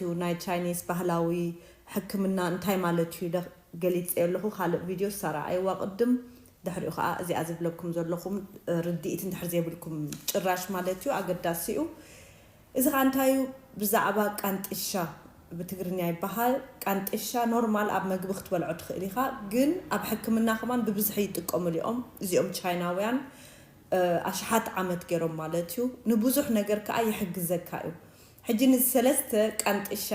እዩ ናይ ቻይኒስ ባህላዊ ሕክምና እንታይ ማለት እዩ ኢለ ገሊፀ ኣለኹ። ካልእ ቪድዮ ሳራ ኣይዋ ቅድም ድሕሪኡ ከዓ እዚኣ ዝብለኩም ዘለኹም ርድኢት እንድሕር ዘይብልኩም ጭራሽ ማለት እዩ ኣገዳሲ እዩ። እዚ ከዓ እንታይ እዩ? ብዛዕባ ቃንጥሻ ብትግርኛ ይበሃል። ቃንጥሻ ኖርማል ኣብ መግቢ ክትበልዖ ትኽእል ኢኻ፣ ግን ኣብ ሕክምና ከማን ብብዝሒ ይጥቀምሉ እዮም እዚኦም ቻይናውያን። ኣሽሓት ዓመት ገይሮም ማለት እዩ። ንብዙሕ ነገር ከዓ ይሕግዘካ እዩ። ሕጂ ንዚ ሰለስተ ቃንጥሻ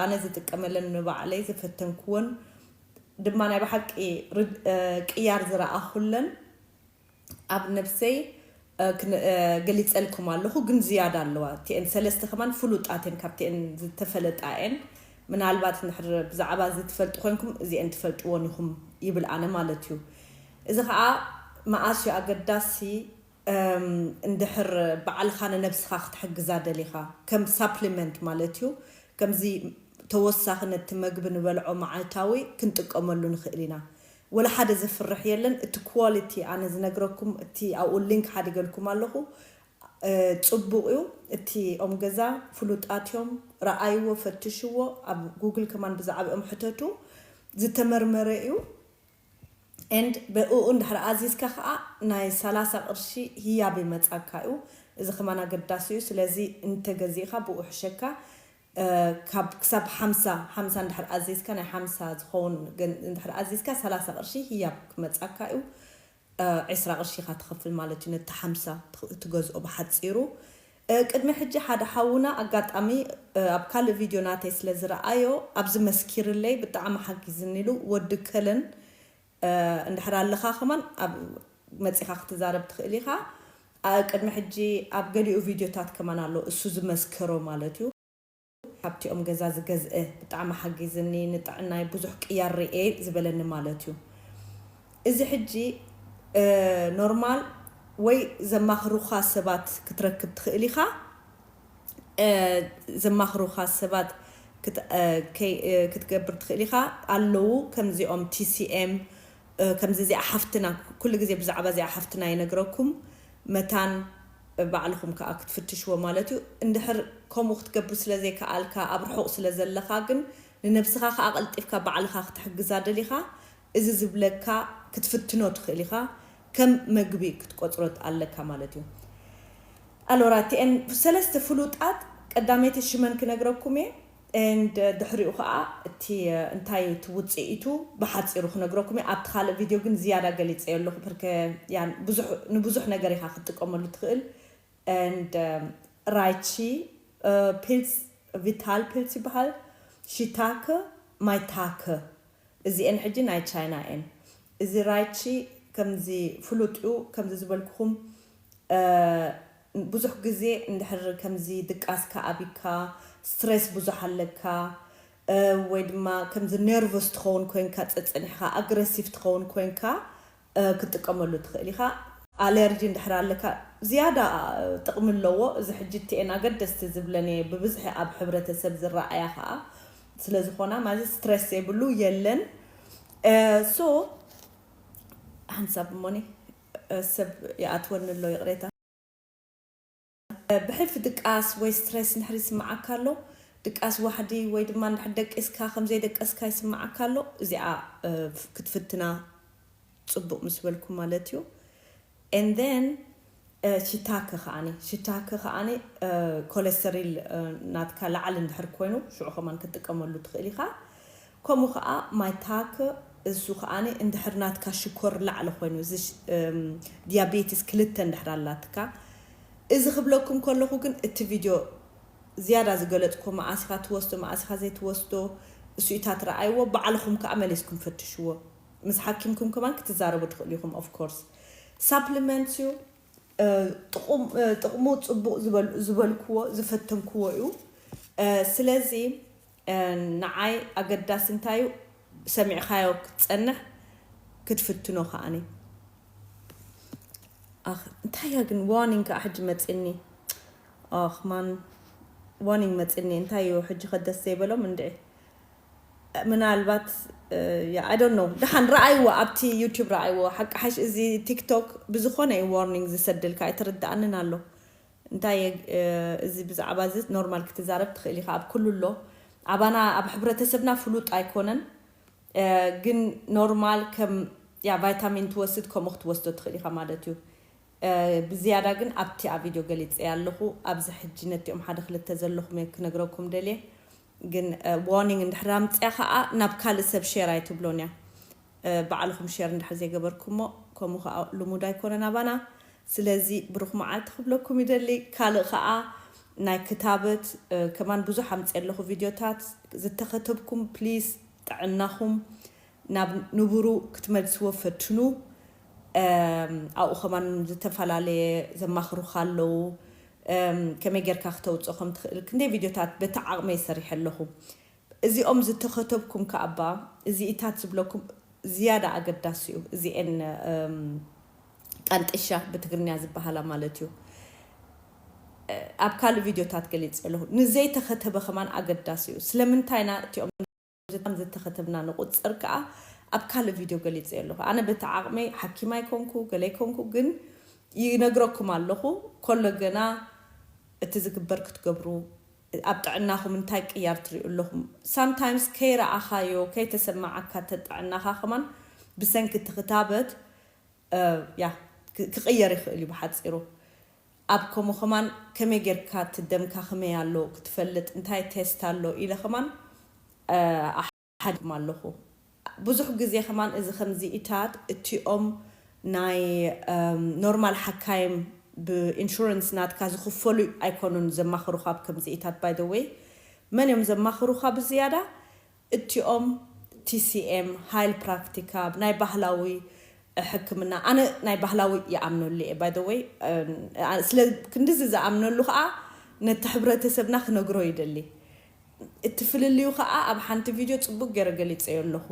ኣነ ዝጥቀመለን ንባዕለይ ዝፈተንክዎን ድማ ናይ ብሓቂ ቅያር ዝረኣኹለን ኣብ ነብሰይ ገሊፀልኩም ኣለኹ። ግን ዝያዳ ኣለዋ። እቲአን ሰለስተ ከማን ፍሉጣት እየን፣ ካብቲአን ዝተፈለጣ እየን። ምናልባት እንድሕር ብዛዕባ እዚ ትፈልጡ ኮይንኩም እዚአን ትፈልጥዎን ኢኹም ይብል ኣነ ማለት እዩ። እዚ ከዓ መኣስ እዩ ኣገዳሲ? እንድሕር ባዕልኻ ንነብስኻ ክትሕግዛ ደሊኻ ከም ሳፕሊመንት ማለት እዩ። ከምዚ ተወሳኺ ነቲ መግቢ ንበልዖ መዓልታዊ ክንጥቀመሉ ንኽእል ኢና። ወላ ሓደ ዘፍርሕ የለን። እቲ ኳሊቲ ኣነ ዝነግረኩም፣ እቲ ኣብኡ ሊንክ ሓዲገልኩም ኣለኹ፣ ጽቡቕ እዩ። እቲ ኦም ገዛ ፍሉጣት እዮም። ረኣይዎ፣ ፈትሽዎ። ኣብ ጉግል ከማን ብዛዕባኦም ሕተቱ። ዝተመርመረ እዩ። And ብእኡ እንድሕር ኣዚዝካ ከዓ ናይ ሰላሳ ቅርሺ ህያብ ይመፃካ እዩ። እዚ ከማን ኣገዳሲ እዩ። ስለዚ እንተገዚእካ ብኡ ሕሸካ። ካብ ክሳብ ሓምሳ ሓምሳ እንድሕር ኣዚዝካ፣ ናይ ሓምሳ ዝኸውን እንድሕር ኣዚዝካ ሰላሳ ቅርሺ ህያብ ክመፃካ እዩ። ዕስራ ቅርሺ ኢኻ ትኸፍል ማለት እዩ ነቲ ሓምሳ ትገዝኦ ብሓፂሩ። ቅድሚ ሕጂ ሓደ ሓውና ኣጋጣሚ ኣብ ካልእ ቪድዮ ናተይ ስለ ዝረኣዮ ኣብዚ መስኪርለይ ብጣዕሚ ሓጊዝኒ ኢሉ ወዲ ከለን እንድሕር ኣለኻ ከማን ኣብ መፂኻ ክትዛረብ ትኽእል ኢኻ። ቅድሚ ሕጂ ኣብ ገሊኡ ቪድዮታት ከማን ኣሎ እሱ ዝመስከሮ ማለት እዩ። ካብቲኦም ገዛ ዝገዝአ ብጣዕሚ ሓጊዝኒ፣ ንጥዕናይ ብዙሕ ቅያር ርኤ ዝበለኒ ማለት እዩ። እዚ ሕጂ ኖርማል ወይ ዘማኽሩኻ ሰባት ክትረክብ ትኽእል ኢኻ። ዘማኽሩኻ ሰባት ክትገብር ትኽእል ኢኻ። ኣለዉ ከምዚኦም ቲሲኤም፣ ከምዚ እዚኣ ሓፍትና፣ ኩሉ ግዜ ብዛዕባ እዚኣ ሓፍትና ይነግረኩም። መታን ባዕልኹም ከዓ ክትፍትሽዎ ማለት እዩ። እንድሕር ከምኡ ክትገብር ስለ ዘይከኣልካ፣ ኣብ ርሑቕ ስለ ዘለኻ ግን ንነብስኻ ከዓ ቀልጢፍካ ባዕልኻ ክትሕግዛ ደሊኻ፣ እዚ ዝብለካ ክትፍትኖ ትኽእል ኢኻ። ከም መግቢ ክትቆፅሮ ኣለካ ማለት እዩ። ኣሎራ እቲኤን ሰለስተ ፍሉጣት ቀዳመይቲ ሽመን ክነግረኩም እየ። And ድሕሪኡ ከዓ እቲ እንታይ እዩ እቲ ውፅኢቱ ብሓፂሩ ክነግረኩም እየ። ኣብቲ ካልእ ቪድዮ ግን ዝያዳ ገሊፀ ኣለኹ። ብርክ ንብዙሕ ነገር ኢኻ ክትጥቀመሉ ትኽእል። And ራይቺ ፒልስ፣ ቪታል ፒልስ ይበሃል። ሺታከ፣ ማይታከ፣ እዚኤን ሕጂ ናይ ቻይና እየን። እዚ ራይቺ ከምዚ ፍሉጥ እዩ። ከምዚ ዝበልኩኹም ብዙሕ ግዜ እንድሕር ከምዚ ድቃስካ ኣቢካ፣ ስትሬስ ብዙሕ ኣለካ፣ ወይ ድማ ከምዚ ነርቨስ ትኸውን ኮይንካ፣ ጸጸኒሕካ ኣግረሲቭ ትኸውን ኮይንካ ክትጥቀመሉ ትኽእል ኢኻ። ኣለርጂ እንድሕር ኣለካ ዝያዳ ጥቕሚ ኣለዎ። እዚ ሕጂ እቲኤን ኣገደስቲ ዝብለን እየ ብብዝሒ ኣብ ሕብረተሰብ ዝረኣያ ከዓ ስለ ዝኾና ማለት ስትሬስ ዘይብሉ የለን። ሶ ሓንሳብ እሞኒ ሰብ ይኣትወኒ ኣሎ፣ ይቕሬታ። ብሕልፊ ድቃስ ወይ ስትሬስ እንድሕር ይስምዓካ ኣሎ፣ ድቃስ ዋሕዲ ወይ ድማ እንድሕር ደቂስካ ከም ዘይደቀስካ ይስምዓካ ኣሎ፣ እዚኣ ክትፍትና ጽቡቕ ምስ በልኩ ማለት እዩ። And then ሽታከ ከዓኒ ሽታከ ከዓኒ ኮለስተሪል ናትካ ላዕሊ እንድሕር ኮይኑ ሽዑ ከማን ክትጥቀመሉ ትኽእል ኢኻ። ከምኡ ከዓ ማይታክ እሱ ከዓኒ እንድሕር ናትካ ሽኮር ላዕሊ ኮይኑ እዚ ዲያቤትስ ክልተ እንድሕር ኣላትካ እዚ ክብለኩም ከለኹ ግን እቲ ቪድዮ ዝያዳ ዝገለፅኮ መዓሲኻ ትወስዶ መዓሲኻ ዘይትወስዶ እሱኢታት ረኣይዎ ባዕልኹም ከዓ መሊስኩም ፈትሽዎ። ምስ ሓኪምኩም ከማን ክትዛረቡ ትኽእሉ ኢኹም። Of course supplements እዩ። ጥቕሙ ፅቡቕ ዝበልክዎ ዝፈተንክዎ እዩ። ስለዚ ንዓይ ኣገዳሲ እንታይ እዩ? ሰሚዕካዮ ክትፀንሕ ክትፍትኖ ከዓኒ። እንታይ እያ ግን ዋርኒንግ ከዓ ሕጂ መፂኒ? ኣኽማን ዋርኒንግ መፂኒ። እንታይ እዩ ሕጂ ከደስ ዘይበሎም እንድዒ? ምናልባት I don't know። ደሓን ረኣይዎ፣ ኣብቲ ዩቲዩብ ረኣይዎ። ሓቂ ሓሽ እዚ ቲክቶክ ብዝኾነ እዩ ዋርኒንግ ዝሰደልካ፣ ኣይተረድኣንን ኣሎ። እንታይ እዚ ብዛዕባ እዚ ኖርማል ክትዛረብ ትኽእል ኢኻ። ኣብ ኩሉ ኣሎ። ኣባና ኣብ ሕብረተሰብና ፍሉጥ ኣይኮነን። ግን ኖርማል ከም ያ ቫይታሚን ትወስድ ከምኡ ክትወስዶ ትኽእል ኢኻ ማለት እዩ። ብዝያዳ ግን ኣብቲ ኣብ ቪድዮ ገሊፀ ኣለኹ። ኣብዚ ሕጂ ነቲኦም ሓደ ክልተ ዘለኹም እየ ክነግረኩም ደልየ። ግን ዋርኒንግ እንድሕር ኣምፅያ ከዓ ናብ ካልእ ሰብ ሼር ኣይትብሎን እያ። ባዕልኹም ሼር እንድሕር ዘይገበርኩሞ ከምኡ ከዓ ልሙድ ኣይኮነን ኣባና። ስለዚ ብሩኽ መዓልቲ ክብለኩም ይደሊ። ካልእ ከዓ ናይ ክታበት ከማን ብዙሕ ኣምፅየ ኣለኹ ቪድዮታት። ዝተኸተብኩም ፕሊዝ ጥዕናኹም ናብ ንቡሩ ክትመልስዎ ፈትኑ። ኣብኡ ከማን ዝተፈላለየ ዘማኽሩኻ ኣለዉ። ከመይ ጌርካ ክተውፅኦ ከም ትኽእል ክንደይ ቪድዮታት በቲ ዓቕመይ ሰሪሐ ኣለኹ። እዚኦም ዝተኸተብኩም ከኣባ እዚኢታት ዝብለኩም ዝያዳ ኣገዳሲ እዩ። እዚኤን ቀንጥሻ ብትግርኛ ዝበሃላ ማለት እዩ። ኣብ ካልእ ቪድዮታት ገሊፀ ኣለኹ። ንዘይተኸተበ ከማን ኣገዳሲ እዩ። ስለምንታይ ኢና እቲኦም ዝተኸተብና ንቁፅር ከዓ ኣብ ካልእ ቪድዮ ገሊፀ ኣለኹ። ኣነ በቲ ዓቕመይ ሓኪም ኣይኮንኩ ገለ ኣይኮንኩ፣ ግን ይነግረኩም ኣለኹ። ኮሎ ገና እቲ ዝግበር ክትገብሩ ኣብ ጥዕናኹም እንታይ ቅያር ትሪኡ ኣለኹም? ሳምታይምስ ከይረኣኻዮ ከይተሰማዓካ ተጥዕናኻ ከማን ብሰንኪ እቲ ክታበት ያ ክቕየር ይኽእል እዩ። ብሓፂሩ ኣብ ከምኡ ከማን ከመይ ጌርካ እቲ ደምካ ከመይ ኣሎ ክትፈልጥ እንታይ ቴስት ኣሎ ኢለ ከማን ኣሓድም ኣለኹ። ብዙሕ ግዜ ከማን እዚ ከምዚ ኢታት እቲኦም ናይ ኖርማል ሓካይም ብኢንሹረንስ ናትካ ዝኽፈሉ ኣይኮኑን ዘማኽሩኻ። ኣብ ከምዚ ኢታት ባይ ወይ መን እዮም ዘማኽሩኻ ብዝያዳ? እቲኦም ቲሲኤም ሃይል ፕራክቲካ ናይ ባህላዊ ሕክምና ኣነ ናይ ባህላዊ ይኣምነሉ እየ። ባይ ወይ ስለ ክንዲዚ ዝኣምነሉ ከዓ ነቲ ሕብረተሰብና ክነግሮ ይደሊ። እቲ ፍልልዩ ከዓ ኣብ ሓንቲ ቪድዮ ፅቡቅ ገይረ ገሊፀዮ ኣለኹ።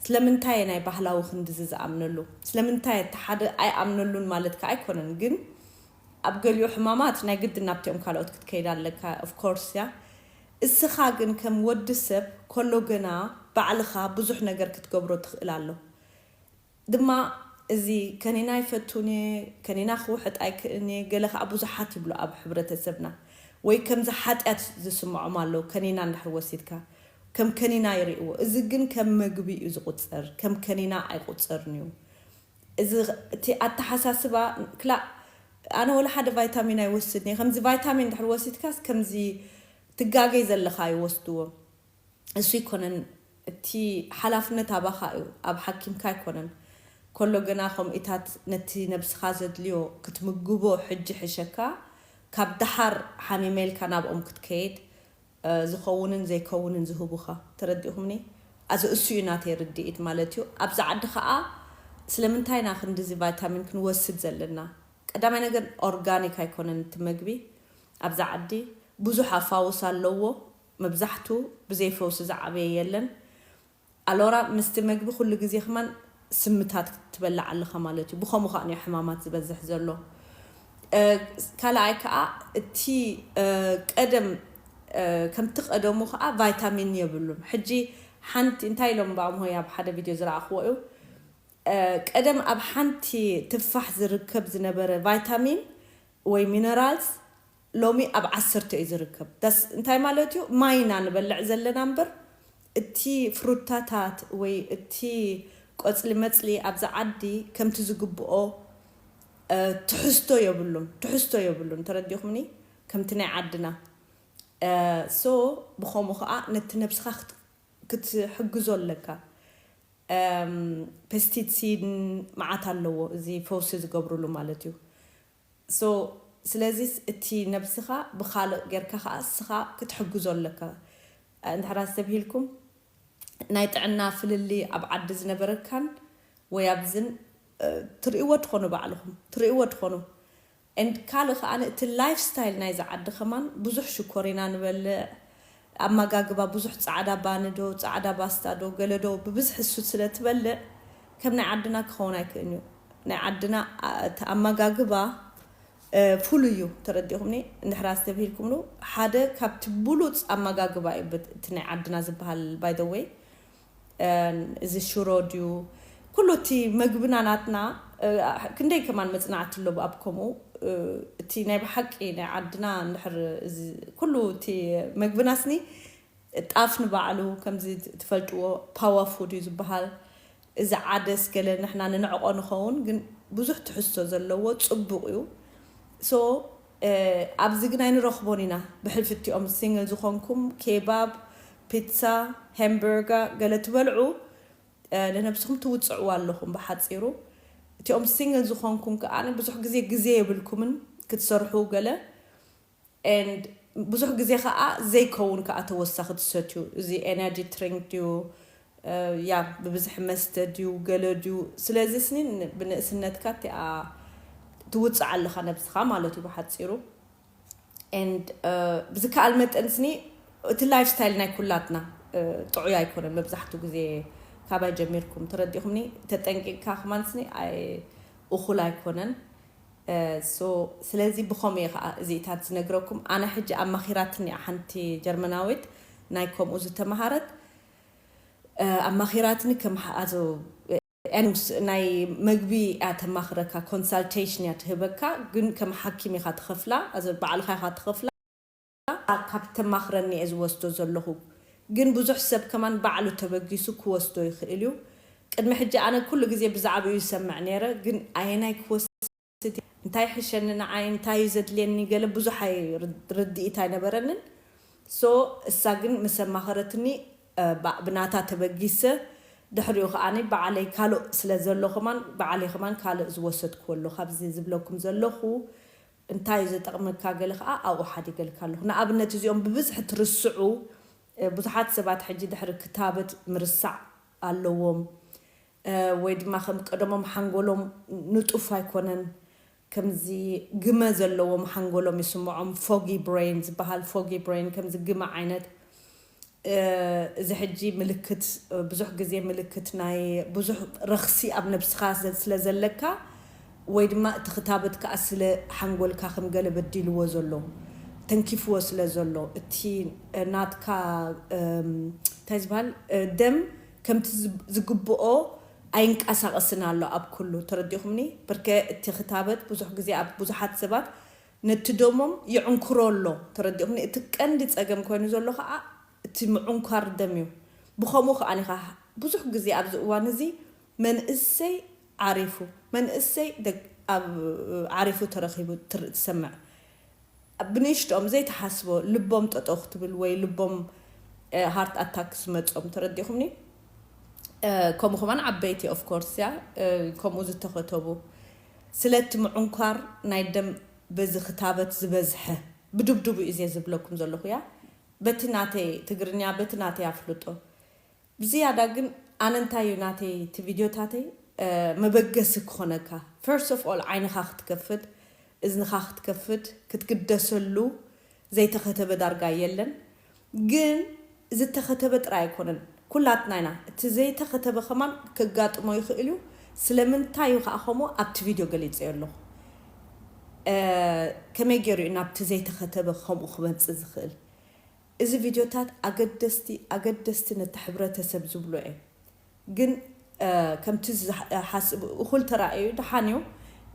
ስለምንታይ ናይ ባህላዊ ክንዲዚ ዝኣምነሉ ስለምንታይ እቲ ሓደ ኣይኣምነሉን ማለት ከዓ ኣይኮነን፣ ግን ኣብ ገሊኡ ሕማማት ናይ ግድን ናብቲኦም ካልኦት ክትከይድ ኣለካ ኦፍኮርስ እያ። እስኻ ግን ከም ወዲ ሰብ ኮሎ ገና ባዕልኻ ብዙሕ ነገር ክትገብሮ ትኽእል ኣሎ። ድማ እዚ ከኒና ይፈቱን እየ ከኒና ክውሕጥ ኣይክእልን እየ ገለ ከዓ ብዙሓት ይብሉ ኣብ ሕብረተሰብና። ወይ ከምዚ ሓጢኣት ዝስምዖም ኣለዉ ከኒና እንድሕር ወሲድካ ከም ከኒና ይርእይዎ። እዚ ግን ከም ምግቢ እዩ ዝቁፀር፣ ከም ከኒና ኣይቁፀርን እዩ። እዚ እቲ ኣተሓሳስባ ክላእ ኣነ ወላ ሓደ ቫይታሚን ኣይወስድን እየ። ከምዚ ቫይታሚን እንድሕር ወሲድካስ ከምዚ ትጋገይ ዘለኻ ይወስድዎ። እሱ ይኮነን እቲ ሓላፍነት ኣባኻ እዩ፣ ኣብ ሓኪምካ ኣይኮነን። ኮሎ ገና ከምኢታት ነቲ ነብስኻ ዘድልዮ ክትምግቦ ሕጂ ሕሸካ ካብ ደሓር ሓሚመ ኢልካ ናብኦም ክትከይድ ዝኸውንን ዘይከውንን ዝህቡኻ ተረዲኹምኒ። ኣዚ እሱ እዩ ናተይ ርድኢት ማለት እዩ። ኣብዚ ዓዲ ከዓ ስለምንታይ ኢና ክንድዚ ቫይታሚን ክንወስድ ዘለና? ቀዳማይ ነገር ኦርጋኒክ ኣይኮነን እቲ መግቢ። ኣብዚ ዓዲ ብዙሕ ኣፋውስ ኣለዎ። መብዛሕቱ ብዘይ ፈውሲ ዝዓበየ የለን። ኣሎራ ምስቲ መግቢ ኩሉ ግዜ ከማን ስምታት ትበልዕ ኣለኻ ማለት እዩ። ብኸምኡ ከዓ ሕማማት ዝበዝሕ ዘሎ። ካልኣይ ከዓ እቲ ቀደም ከምቲ ቀደሙ ከዓ ቫይታሚን የብሉን። ሕጂ ሓንቲ እንታይ ኢሎም ብኣምሆይ ኣብ ሓደ ቪድዮ ዝረኣኽዎ እዩ። ቀደም ኣብ ሓንቲ ትፋሕ ዝርከብ ዝነበረ ቫይታሚን ወይ ሚነራልስ ሎሚ ኣብ ዓሰርተ እዩ ዝርከብ። ዳስ እንታይ ማለት እዩ? ማይና ንበልዕ ዘለና እምበር እቲ ፍሩታታት ወይ እቲ ቆፅሊ መፅሊ ኣብዚ ዓዲ ከምቲ ዝግብኦ ትሕዝቶ የብሉን፣ ትሕዝቶ የብሉን። ተረዲኹምኒ? ከምቲ ናይ ዓድና ሶ ብኸምኡ ከዓ ነቲ ነብስኻ ክትሕግዞ ኣለካ። ፔስቲሲድን መዓት ኣለዎ እዚ ፈውሲ ዝገብሩሉ ማለት እዩ። ስለዚ እቲ ነብስኻ ብካልእ ጌርካ ከዓ እስኻ ክትሕግዞ ኣለካ። እንድሕራ ዝተብሂልኩም ናይ ጥዕና ፍልሊ ኣብ ዓዲ ዝነበረካን ወይ ኣብዝን ትርእይዎ ትኾኑ፣ ባዕልኹም ትርእይዎ ትኾኑ። And ካልእ ከዓ እቲ ላይፍ ስታይል ናይዚ ዓዲ ከማን ብዙሕ ሽኮር ኢና ንበልዕ። ኣመጋግባ ብዙሕ ፃዕዳ ባኒ ዶ ፃዕዳ ባስታ ዶ ገለ ዶ ብብዝሒ እሱ ስለ ትበልዕ ከም ናይ ዓድና ክኸውን ኣይክእልን እዩ። ናይ ዓድና እቲ ኣመጋግባ ፍሉይ እዩ። ተረዲኹምኒ? እንድሕር ኣስተብሂልኩምሉ ሓደ ካብቲ ብሉፅ ኣመጋግባ እዩ እቲ ናይ ዓድና ዝበሃል። By the way እዚ ሽሮ ድዩ ኩሉ እቲ መግብና ናትና ክንደይ ከማን መፅናዕቲ ኣሎ ኣብ ከምኡ እቲ ናይ ብሓቂ ናይ ዓድና እንድሕር ኩሉ እቲ መግብናስኒ ጣፍ ንባዕሉ ከምዚ ትፈልጥዎ power food እዩ ዝበሃል። እዚ ዓደስ ገለ ንሕና ንንዕቆ ንኸውን፣ ግን ብዙሕ ትሕዝቶ ዘለዎ ጽቡቕ እዩ። So ኣብዚ ግን ኣይንረኽቦን ኢና። ብሕልፊ እቲኦም ሲንግል ዝኾንኩም ኬባብ፣ ፒትሳ፣ ሃምበርጋ ገለ ትበልዑ፣ ንነብስኹም ትውፅዕዋ ኣለኹም። ብሓፂሩ እቲኦም ሲንግል ዝኾንኩም ከዓ ብዙሕ ግዜ ግዜ የብልኩምን ክትሰርሑ ገለ። And ብዙሕ ግዜ ከዓ ዘይከውን ከዓ ተወሳኺ ትሰትዩ። እዚ ኤነርጂ ድሪንክ ድዩ፣ ያ ብብዝሒ መስተ ድዩ፣ ገለ ድዩ። ስለዚ ስኒ ብንእስነትካ እቲኣ ትውፅዕ ኣለኻ ነብስኻ ማለት እዩ ብሓፂሩ። And ብዝከኣል መጠን ስኒ እቲ ላይፍ ስታይል ናይ ኩላትና ጥዑይ ኣይኮነን። መብዛሕትኡ ግዜ ካባይ ጀሚርኩም ተረዲኹምኒ፣ ተጠንቂቕካ ክማን ስኒ ኣይ እኹል ኣይኮነን። So ስለዚ ብኸምኡ እየ ከዓ እዚኢታት ዝነግረኩም። ኣነ ሕጂ ኣማኺራትኒ ሓንቲ ጀርመናዊት ናይ ከምኡ ዝተምሃረት ኣማኺራትኒ ከም ኣዞ ናይ መግቢ እያ ተማኽረካ፣ ኮንሳልቴሽን እያ ትህበካ፣ ግን ከም ሓኪም ኢኻ ትኸፍላ፣ ኣዞ ባዕልኻ ኢኻ ትኸፍላ። ካብ ተማኽረኒ እየ ዝወስዶ ዘለኹ፣ ግን ብዙሕ ሰብ ከማን ባዕሉ ተበጊሱ ክወስዶ ይኽእል እዩ። ቅድሚ ሕጂ ኣነ ኩሉ ግዜ ብዛዕባኡ ይሰምዕ ነይረ፣ ግን ኣየናይ ክወስድ፣ እንታይ ይሕሸኒ ንዓይ፣ እንታይ እዩ ዘድልየኒ፣ ገለ ብዙሕ ኣይ-፣ ርድኢት ኣይነበረንን። So እሳ ግን ምስ ኣማኸረትኒ ብናታ ተበጊሰ፣ ድሕሪኡ ከዓኒ ባዕለይ ካልእ ስለ ዘሎ ከማን ባዕለይ ከማን ካልእ ዝወሰድክዎ ኣሎ። ካብዚ ዝብለኩም ዘለኹ እንታይ እዩ ዘጠቕመካ ገለ ከዓ ኣብኡ ሓዲገልካ ኣለኹ። ንኣብነት እዚኦም ብብዝሒ ትርስዑ ብዙሓት ሰባት ሕጂ ድሕሪ ክታበት ምርሳዕ ኣለዎም፣ ወይ ድማ ከም ቀደሞም ሓንጎሎም ንጡፍ ኣይኮነን። ከምዚ ግመ ዘለዎም ሓንጎሎም ይስምዖም፣ foggy brain ዝበሃል፣ foggy brain ከምዚ ግመ ዓይነት። እዚ ሕጂ ምልክት፣ ብዙሕ ግዜ ምልክት ናይ ብዙሕ ረኽሲ ኣብ ነብስኻ ስለ ዘለካ፣ ወይ ድማ እቲ ክታበት ከዓ ስለ ሓንጎልካ ከም ገለ በዲልዎ ዘሎ፣ ተንኪፍዎ ስለ ዘሎ፣ እቲ ናትካ እንታይ ዝበሃል ደም ከምቲ ዝግብኦ ኣይንቀሳቐስን ኣሎ ኣብ ኩሉ። ተረዲኹምኒ? ብርከ እቲ ክታበት ብዙሕ ግዜ ኣብ ብዙሓት ሰባት ነቲ ደሞም ይዕንክሮ ኣሎ። ተረዲኹምኒ? እቲ ቀንዲ ጸገም ኮይኑ ዘሎ ከዓ እቲ ምዕንኳር ደም እዩ። ብኸምኡ ከዓ ኢኻ ብዙሕ ግዜ ኣብዚ እዋን እዚ መንእሰይ ዓሪፉ፣ መንእሰይ ዓሪፉ ተረኺቡ ትሰምዕ። ብንእሽትኦም ዘይተሓስቦ ልቦም ጠጠው ክትብል ወይ ልቦም ሃርት ኣታክ ዝመጾም። ተረዲኹምኒ? ከምኡ ከማን ዓበይቲ ኦፍኮርስ እያ፣ ከምኡ ዝተኸተቡ። ስለቲ ምዕንኳር ናይ ደም በዚ ክታበት ዝበዝሐ ብድብድቡ እዩ ዝብለኩም ዘለኹ እያ። በቲ ናተይ ትግርኛ በቲ ናተይ ኣፍልጦ። ብዝያዳ ግን ኣነ እንታይ እዩ ናተይ እቲ ቪድዮታተይ መበገሲ ክኾነካ፣ ፈርስት ኦፍ ኦል ዓይንኻ ክትከፍት፣ እዝንኻ ክትከፍት ክትግደሰሉ። ዘይተኸተበ ዳርጋ የለን። ግን ዝተኸተበ ጥራይ ኣይኮነን፣ ኩላትና ኢና። እቲ ዘይተኸተበ ከማን ከጋጥሞ ይኽእል እዩ። ስለምንታይ እዩ ከዓ ከምኡ ኣብቲ ቪድዮ ገሊፀዮ ኣለኹ። ከመይ ገይሩ እዩ ናብቲ ዘይተኸተበ ከምኡ ክመፅእ ዝኽእል? እዚ ቪድዮታት ኣገደስቲ ኣገደስቲ ነቲ ሕብረተሰብ ዝብሎ እየ። ግን ከምቲ ዝሓስብ እኹል ተራእዩ ደሓን እዩ፣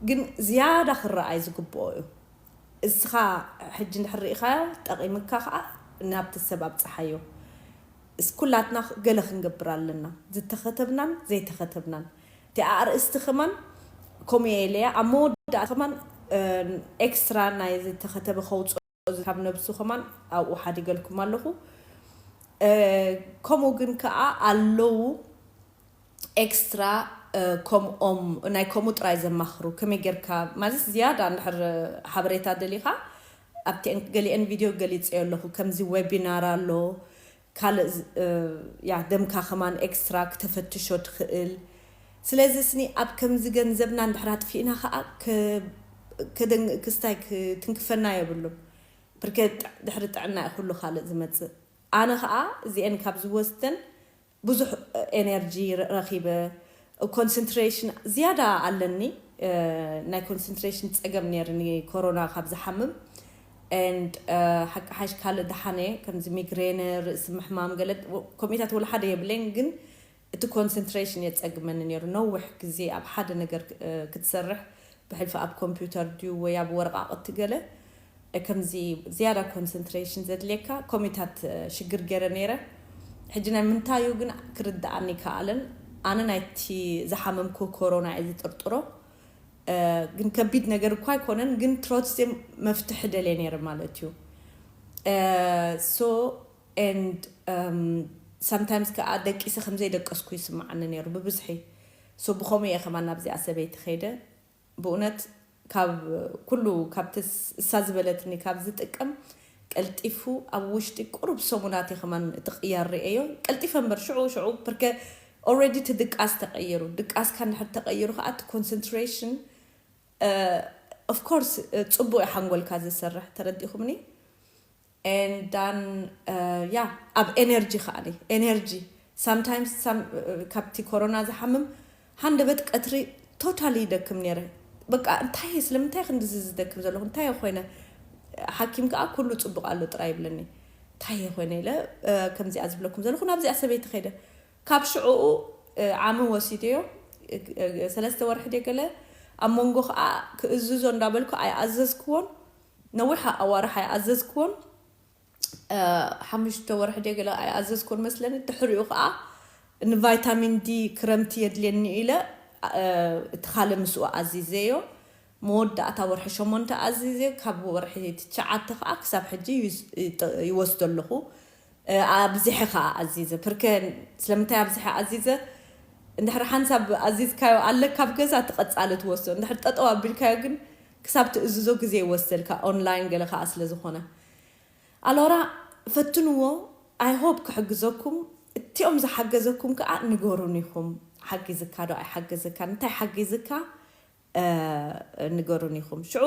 ግን ዝያዳ ክረኣይ ዝግብኦ እዩ። እስኻ ሕጂ እንድሕር ርኢኻዮ ጠቒምካ ከዓ ናብቲ ሰብ ኣብፅሓዮ። እስ ኩላትና ገለ ክንገብር ኣለና፣ ዝተኸተብናን ዘይተኸተብናን። እቲ ኣርእስቲ ከማን ከምኡ እየ ኢለያ ኣብ መወዳእታ ከማን ኤክስትራ ናይ ዝተኸተበ ከውፅኦ ካብ ነብሱ ከማን ኣብኡ ሓዲገልኩም ኣለኹ። ከምኡ ግን ከዓ ኣለዉ ኤክስትራ ከምኦም ናይ ከምኡ ጥራይ ዘማኽሩ። ከመይ ጌርካ ማለት ዝያዳ እንድሕር ሓበሬታ ደሊኻ ኣብቲ ገሊአን ቪድዮ ገሊፀዮ ኣለኹ። ከምዚ ዌቢናር ኣሎ፣ ካልእ ያ ደምካ ከማን ኤክስትራ ክተፈትሾ ትኽእል። ስለዚ ስኒ ኣብ ከምዚ ገንዘብና እንድሕር ኣጥፊእና ከዓ ክስታይ ክትንክፈና የብሉን። ብርከ ድሕሪ ጥዕና እዩ ኩሉ ካልእ ዝመፅእ። ኣነ ከዓ እዚአን ካብ ዝወስደን ብዙሕ ኤነርጂ ረኺበ፣ ኮንሰንትሬሽን ዝያዳ ኣለኒ። ናይ ኮንሰንትሬሽን ፀገም ነይርኒ ኮሮና ካብ ዝሓምም። And ሓቂ ሓሽ ካልእ ደሓነ ከምዚ ሚግሬን ርእሲ ምሕማም ገለ ከምኡታት ወላ ሓደ የብለይን፣ ግን እቲ ኮንሰንትሬሽን የፀግመኒ ነይሩ። ነዊሕ ግዜ ኣብ ሓደ ነገር ክትሰርሕ ብሕልፊ ኣብ ኮምፒውተር ድዩ ወይ ኣብ ወረቃቅቲ ገለ ከምዚ ዝያዳ ኮንሰንትሬሽን ዘድልየካ ኮሚታት ሽግር ገይረ ነይረ። ሕጂ ናይ ምንታዩ ግን ክርድኣኒ ከኣለን። ኣነ ናይቲ ዝሓመምኩ ኮሮና እየ ዝጥርጥሮ። ግን ከቢድ ነገር እኳ ኣይኮነን፣ ግን ትሮትስ መፍትሒ ደልየ ነይረ ማለት እዩ። So and sometimes ከዓ ደቂሰ ከምዘይደቀስኩ ይስምዓኒ ነይሩ ብብዝሒ። So ብኸምኡ እየ ከማን ናብዚኣ ሰበይቲ ከይደ። ብእውነት ካብ ኩሉ ካብቲ እሳ ዝበለትኒ ካብ ዝጥቀም ቀልጢፉ ኣብ ውሽጢ ቁሩብ ሰሙናት እየ ከማን እቲ ቅያር ርእየዮ። ቀልጢፈ እምበር ሽዑ ሽዑ ፕርከ already እቲ ድቃስ ተቐይሩ። ድቃስካ እንድሕር ተቐይሩ ከዓ እቲ ኮንሰንትሬሽን of course ፅቡቅ እዩ ሓንጎልካ ዝሰርሕ። ተረዲኹምኒ? And then yeah ኣብ ኤነርጂ ከዓኒ ኤነርጂ sometimes ካብቲ ኮሮና ዝሓምም ሃንደበት ቀትሪ ቶታሊ ይደክም ነይረ። በቃ እንታይ እየ ስለምንታይ ክንድዚ ዝደክም ዘለኹ እንታይ እየ ኮይነ? ሓኪም ከዓ ኩሉ ፅቡቅ ኣሎ ጥራይ ይብለኒ። እንታይ እየ ኮይነ ኢለ ከምዚኣ ዝብለኩም ዘለኹ ናብዚኣ ሰበይቲ ከይደ። ካብ ሽዕኡ ዓሚ ወሲደዮ። ሰለስተ ወርሒ ደገለ ኣብ መንጎ ከዓ ክእዝዞ እንዳበልኩ ኣይኣዘዝክዎን። ነዊሕ ኣዋርሕ ኣይኣዘዝክዎን። ሓሙሽተ ወርሒ ደገለ ኣይኣዘዝክዎን መስለኒ። ድሕሪኡ ከዓ ንቫይታሚን ዲ ክረምቲ የድልየኒ ኢለ እቲ ካልእ ምስኡ ኣዚዘዮ። መወዳእታ ወርሒ ሸሞንተ ኣዚዘ። ካብ ወርሒ ትሽዓተ ከዓ ክሳብ ሕጂ ይወስዶ ኣለኹ። ኣብዚሐ ከዓ ኣዚዘ ፕርከ ስለምንታይ ኣብዚሐ ኣዚዘ? እንድሕር ሓንሳብ ኣዚዝካዮ ኣለካ ኣብ ገዛ ትቐጻሊ ትወስዶ። እንድሕር ጠጠው ኣቢልካዮ ግን ክሳብ ትእዝዞ ግዜ ይወስደልካ ኦንላይን ገለ ከዓ ስለዝኾነ። ኣሎራ ፈትንዎ። I hope ክሕግዘኩም። እቲኦም ዝሓገዘኩም ከዓ ንገሩን ኢኹም። ሓጊዝካ ዶ ኣይሓገዘካ እንታይ ሓጊዝካ? ንገሩን ኢኹም። ሽዑ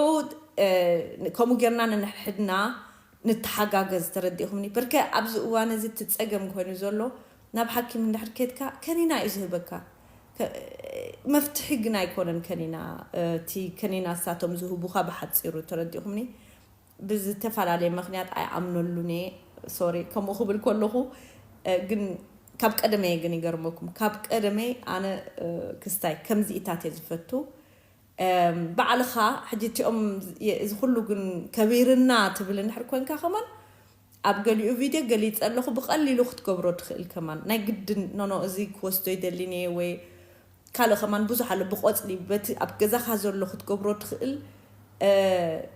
ከምኡ ጌርና ነንሕድና ንተሓጋገዝ። ተረዲእኹምኒ? ብርከ ኣብዚ እዋን እዚ እቲ ጸገም ኮይኑ ዘሎ ናብ ሓኪም እንድሕር ኬድካ ከኒና እዩ ዝህበካ። መፍትሒ ግን ኣይኮነን ከኒና። እቲ ከኒና እሳቶም ዝህቡኻ ብሓፂሩ። ተረዲእኹምኒ? ብዝተፈላለየ ምክንያት ኣይኣምነሉን እየ። ሶሪ ከምኡ ክብል ከለኹ ግን ካብ ቀደመየ ግን ይገርመኩም። ካብ ቀደመይ ኣነ ክስታይ ከምዚ ኢታት እየ ዝፈቱ። ባዕልኻ ሕጂ እቲኦም እዚ ኩሉ ግን ከቢርና ትብል እንድሕር ኮንካ ከማን ኣብ ገሊኡ ቪድዮ ገሊፀ ኣለኹ። ብቐሊሉ ክትገብሮ ትኽእል ከማን ናይ ግድን ኖኖ እዚ ክወስዶ ይደሊን እየ ወይ ካልእ ከማን ብዙሕ ኣሎ። ብቆፅሊ በቲ ኣብ ገዛኻ ዘሎ ክትገብሮ ትኽእል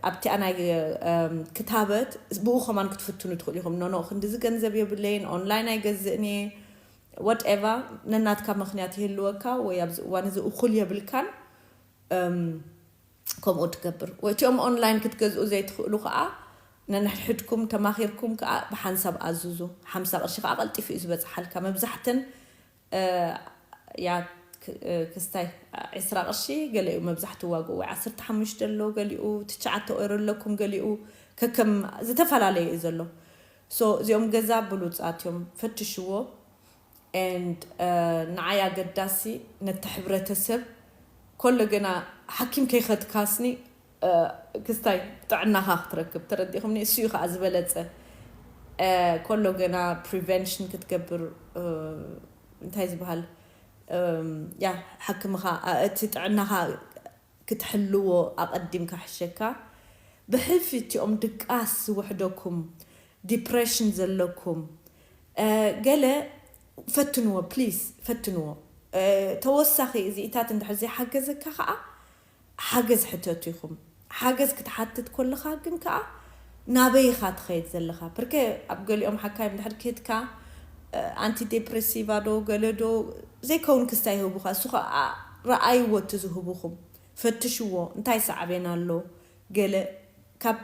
ኣብቲኣ ናይ ክታበት ብኡ ከማን ክትፍትኑ ትኽእሉ ኢኹም። ኖኖ ክንዲዚ ገንዘብ የብለይን ኦንላይን ኣይገዝእን እየ። Whatever ነናትካ ምክንያት ይህልወካ ወይ ኣብዚ እዋን እዚ እኹል የብልካን። ከምኡ ትገብር ወይ እቲኦም ኦንላይን ክትገዝኡ ዘይትኽእሉ ከዓ ነንሕድሕድኩም ተማኺርኩም ከዓ ብሓንሳብ ኣዝዙ። ሓምሳ ቅርሺ ከዓ ቀልጢፉ እዩ ዝበፅሓልካ። መብዛሕተን ያ ክስታይ ዕስራ ቅርሺ ገሊኡ መብዛሕትኡ ዋግኡ ወይ ዓሰርተ ሓሙሽተ ኣሎ ገሊኡ ትሽዓተ ኦይሮ ኣለኩም ገሊኡ ከከም ዝተፈላለየ እዩ ዘሎ። So እዚኦም ገዛ ብሉፃት እዮም ፈትሽዎ። And ንዓይ ኣገዳሲ ነቲ ሕብረተሰብ ኮሎ ገና ሓኪም ከይኸድካስኒ ክስታይ ጥዕናኻ ክትረክብ። ተረዲኹምኒ? እሱ እዩ ከዓ ዝበለፀ። ኮሎ ገና ፕሪቨንሽን ክትገብር እንታይ ዝበሃል ያ ሓክምኻ እቲ ጥዕናኻ ክትሕልዎ ኣቐዲምካ ሕሸካ። ብሕልፊ እቲኦም ድቃስ ዝውሕደኩም ዲፕሬሽን ዘለኩም ገለ ፈትንዎ ፕሊስ ፈትንዎ። ተወሳኺ እዚኢታት እንድሕር ዘይሓገዘካ ከዓ ሓገዝ ሕተቱ ኢኹም። ሓገዝ ክትሓትት ኮለኻ ግን ከዓ ናበይ ኢኻ ትኸይድ ዘለኻ? ብርከ ኣብ ገሊኦም ሓካይም ድሕር ከድካ ኣንቲ ዴፕሬሲቫ ዶ ገለ ዶ ዘይከውን ክስታ ይህቡኻ። እሱ ከዓ ረኣይዎ እቲ ዝህቡኹም ፈትሽዎ። እንታይ ሳዕቤን ኣሎ? ገለ ካብ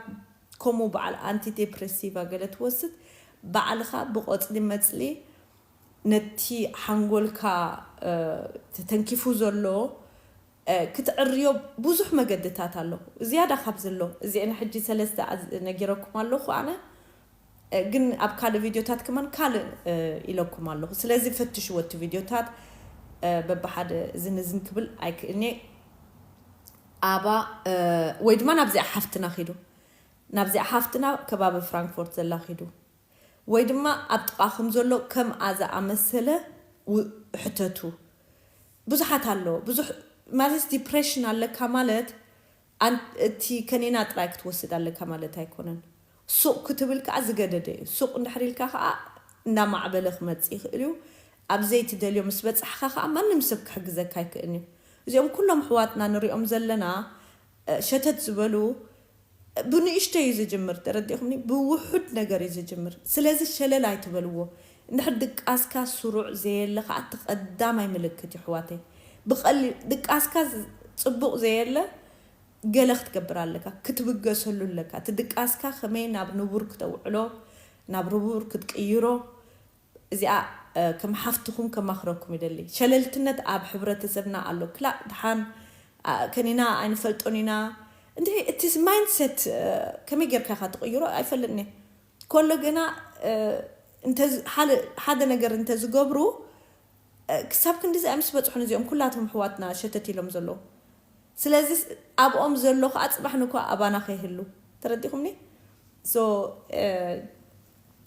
ከምኡ በዓል ኣንቲ ዴፕሬሲቫ ገለ ትወስድ ባዕልኻ ብቆፅሊ መፅሊ ነቲ ሓንጎልካ ተተንኪፉ ዘሎ ክትዕርዮ ብዙሕ መገድታት ኣሎ። ዝያዳ ካብ ዘሎ እዚአን ሕጂ ሰለስተ ነጊረኩም ኣለኹ ኣነ፣ ግን ኣብ ካልእ ቪድዮታት ከማን ካልእ ኢለኩም ኣለኹ። ስለዚ ፈትሽዎ እቲ ቪድዮታት። በብሓደ እዝን እዝን ክብል ኣይክእልኒ። ኣባ ወይ ድማ ናብዚኣ ሓፍትና ኪዱ፣ ናብዚኣ ሓፍትና ከባቢ ፍራንክፎርት ዘላ ኪዱ፣ ወይ ድማ ኣብ ጥቓኹም ዘሎ ከምኣ ዝኣመሰለ ሕተቱ። ብዙሓት ኣሎ። ብዙሕ ማለት ዲፕሬሽን ኣለካ ማለት ኣን-፣ እቲ ከኒና ጥራይ ክትወስድ ኣለካ ማለት ኣይኮነን። ሱቕ ክትብል ከኣ ዝገደደ እዩ። ሱቕ እንድሕር ኢልካ ከኣ እንዳማዕበለ ክመጽእ ይኽእል እዩ። ኣብ ዘይትደልዮ ምስ በጻሕካ ከኣ ማንም ሰብ ክሕግዘካ ኣይክእልን እዩ። እዚኦም ኩሎም ኣሕዋትና ንሪኦም ዘለና፣ እ፣ ሸተት ዝበሉ፣ እ፣ ብንእሽቶ እዩ ዝጅምር፣ ተረዲእኩምኒ? ብውሑድ ነገር እዩ ዝጅምር። ስለዚ ሸለል ኣይትበልዎ። እንድሕር ድቃስካ ስሩዕ ዘየለ ከኣ እቲ ቀዳማይ ምልክት እዩ፣ ኣሕዋተይ። ብቐሊል ድቃስካ ዝ-፣ ጽቡቕ ዘየለ ገለ ክትገብር ኣለካ፣ ክትብገሰሉ ኣለካ። እቲ ድቃስካ ከመይ ናብ ንቡር ክተውዕሎ፣ ናብ ንቡር ክትቅይሮ፣ እዚኣ፣ እ፣ ከም ሓፍትኹም ከማኽረኩም ይደሊ። ሸለልትነት ኣብ ሕብረተሰብና ኣሎ። ክላእ፣ ደሓን፣ ኣ፣ ከኒና ኣይንፈልጦን ኢና። እንድዒ፣ እቲ ማይንድሰት፣ እ፣ ከመይ ጌርካ ኢኻ ትቕይሮ ኣይፈልጥን እየ። ከሎ ገና፣ እ፣ እንተ ዝ-፣ ሓደ፣ ሓደ ነገር እንተ ዝገብሩ፣ እ፣ ክሳብ ክንድዚ ምስ በጽሑን እዚኦም ኩላቶም ኣሕዋትና ሸተት ኢሎም ዘለዉ። ስለዚ ኣብኦም ዘሎ ከኣ ጽባሕ ንኳ ኣባና ከይህሉ። ተረዲኹምኒ? ሶ፣ እ፣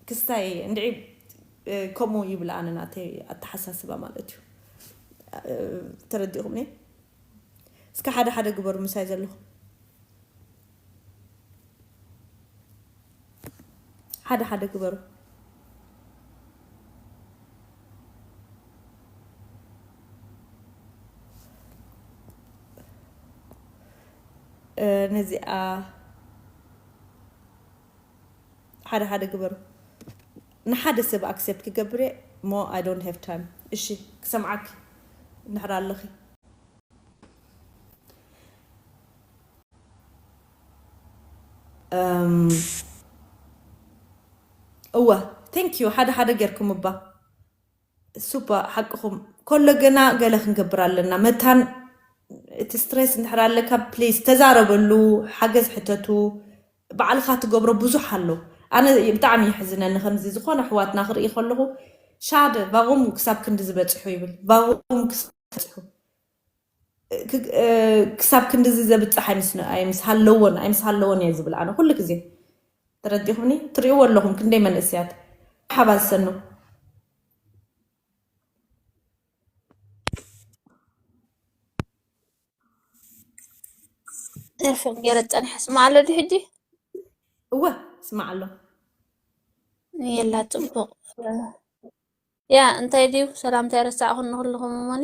ክስታይ እንድዒ፣ እ፣ ከምኡ ይብል ኣነ ናተይ ኣተሓሳስባ ማለት እዩ። እ፣ ተረዲኹምኒ? እስከ ሓደ ሓደ ግበሩ ምሳይ ዘለኹም። ሓደ ሓደ ግበሩ። እ፣ ነዚኣ ሓደ ሓደ ግበሩ። ንሓደ ሰብ ኣክሴፕት ክገብር እየ፣ ሞ I don't have time። እሺ፣ ክሰምዓኪ እንድሕር ኣለኺ። እም፣ እወ፣ ቴንክ ዩ። ሓደ ሓደ ጌርኩም እባ። ሱባ፣ ሓቅኹም። ከሎ ገና ገለ ክንገብር ኣለና። መታን እቲ ስትሬስ እንድሕር ኣለካ፣ ፕሊዝ ተዛረበሉ፣ ሓገዝ ሕተቱ። ባዕልኻ ትገብሮ ብዙሕ ኣሎ። ኣነ ብጣዕሚ ይሕዝነኒ ከምዚ ዝኾነ ኣሕዋትና ክርኢ ከለኹ፣ ሻደ ቫጎም ክሳብ ክንዲ ዝበጽሑ ይብል። ቫጎም ክሳብ ዝበጽሑ። ክ-፣ እ፣ ክሳብ ክንድዚ ዘብጽሕ ኣይምስ-፣ ኣይምስ ሃለዎን፣ ኣይምስ ሃለዎን እየ ዝብል ኣነ ኩሉ ግዜ። ተረዲኹምኒ? ትርእይዎ ኣለኹም ክንደይ መንእሰያት ሓባ ዝሰኑ። ኤርፎን ገይረ ጸኒሐ። ስማዕ ኣሎ ድዩ ሕጂ? እወ፣ ስማዕ ኣሎ። የላ፣ ጽቡቕ። ያ፣ እንታይ ድዩ? ሰላምታ ኣይረሳዕኹን ንኹልኹም እሞኒ።